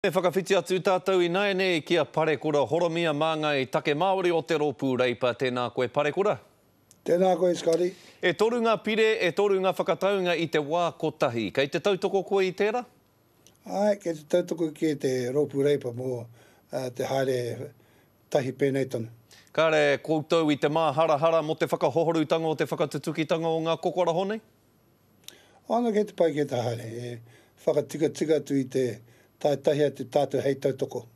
Me whakawhiti atu tātou ināianei ki a Parekura Horomia māngai take Māori o te Rōpū Reipa. Tēnā koe Parekura. Tēnā koe Scotty. E toru ngā pire, e toru ngā whakataunga i te wā kotahi. Kei te tautoko koe i tērā? Āe, kei te tautoko kē te Rōpū Reipa mō te haere tahi pēnei tonu. Kāre koutou i te māharahara mō te whakahohorutanga o te whakatutukitanga o ngā kokoraho nei? Ana kei te pai kē te haere, e whakatikatika atu i te tae tahi atu tātou hei tautoko.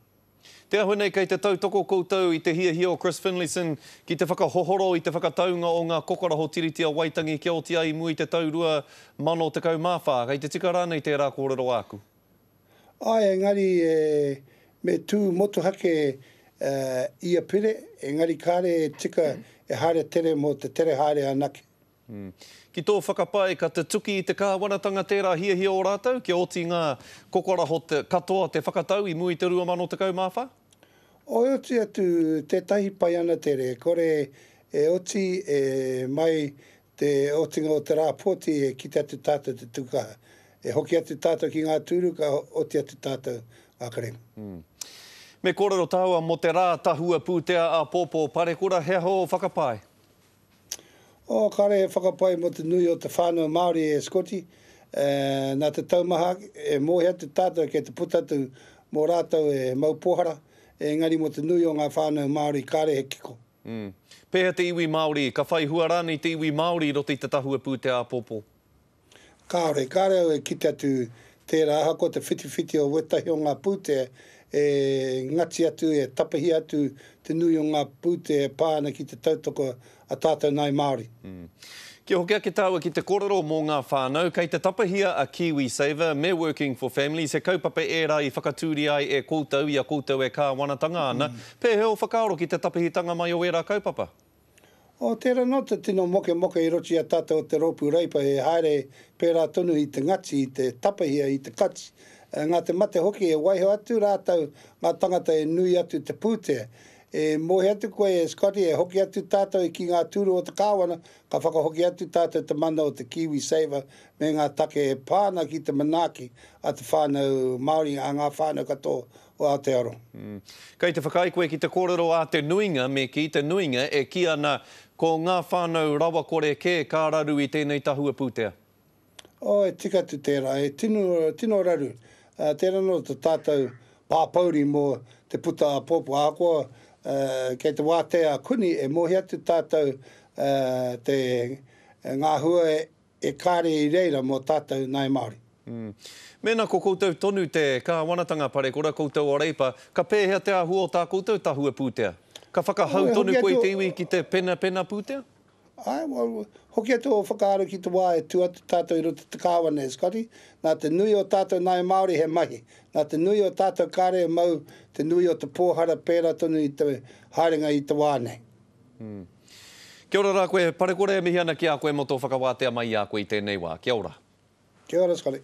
Te āhua nei kei te tautoko koutou i te hiahia o Chris Finlayson ki te whakahohoro i te whakataunga o ngā kokoraho Tiriti o Waitangi kia oti ai i mua i te tau 2014. Kei te tika rānei tērā kōrero āku? Āe, engari me tū motuhake ia pire, engari kāre e tika e haere tere mō te tere haere anake. Ki tō whakapae ka tutuki i te kāwanatanga tērā hiahia o rātou kia oti ngā kokoraho katoa te whakatau i mua i te 2014? Oi oti atu tētahi pai ana tere, kore e oti e mai te otinga o te rā pōti e kite atu tātou te tūkaha. E hoki atu tātou ki ngā tūru ka oti atu tātou ngā kerēme. Me kōrero tāua mō te rā tahua pūtea āpōpō parekura, he aha ō whakapae? Oh, kare he whakapae mō te nui o te whānau Māori e Scotty. Nā te taumaha ake, e mōhio atu tātou kei te puta atu mō rātou e mau pōhara, engari mō te nui o ngā whānau Māori kāre he kiko. Mm. Pēhea te iwi Māori, ka whai hua rānei te iwi Māori i roto i te tahua pūtea āpōpō? Kāore, kāore au e kite atu tērā ahakoa te whitiwhiti o wētahi o ngā pūtea e ngati atu, e tapahia atu te nui o ngā pūtea e pā ana ki te tautoko a tātou nāi Māori. Kia hoki ake tāua ki te kōrero mō ngā whānau, kei te tapahia a KiwiSaver me Working for Families, he kaupapa ērā i whakatūria ai e koutou i a koutou e kāwanatanga ana. Pēhea ō whakaaro ki te tapahitanga mai o ērā kaupapa? Oh, tērā nō te tino mokemoke i roto i a tātou o te Rōpū Reipa e haere pērā tonu i te ngati, i te tapahia, i te kati. Ngā te mate hoki e waiho atu rātou ngā tangata e nui atu te pūtea. E moe atu koe e Scotty, e hoki atu tātou ki ngā tūru o te kāwana, ka whakahoki atu tātou te mana o te KiwiSaver me ngā take e pā ana ki te manaaki a te whānau Māori, a ngā whānau katoa o Aotearoa. Kei te whakaae koe ki te kōrero a te nuinga, me kī, te nuinga e kī ana ko ngā whānau rawakore kē ka raru i tēnei tahua pūtea? Oh, e tika atu tērā, e tino, tino raru. Tērā nō to tātou pāpouri mō te puta āpōpō, ahakoa kei te wātea a Kuni, e mōhio atu tātou te, ngā hua E kāre i reira mō tātou Ngāi Māori. Mēnā ko koutou tonu te Kāwanatanga parekura, koutou o Reipa, ka pēhea te āhua o tā koutou tahua pūtea? Ka whakahau tonu koe i te iwi ki te penapena pūtea? Āe, well, hoki atu ō whakaaro ki te wā e tū atu tātou i roto i te Kāwana e Scotty, nā te nui o tātou Ngāi Māori he mahi, nā te nui o tātou kāre e mau te nui o te pōhara pērā tonu i te haerenga i te wā nei. Kia ora rā koe, Parekura e mihi ana ki a koe mō tō whakawātea mai i a koe i tēnei wā. Kia ora. Kia ora Scotty.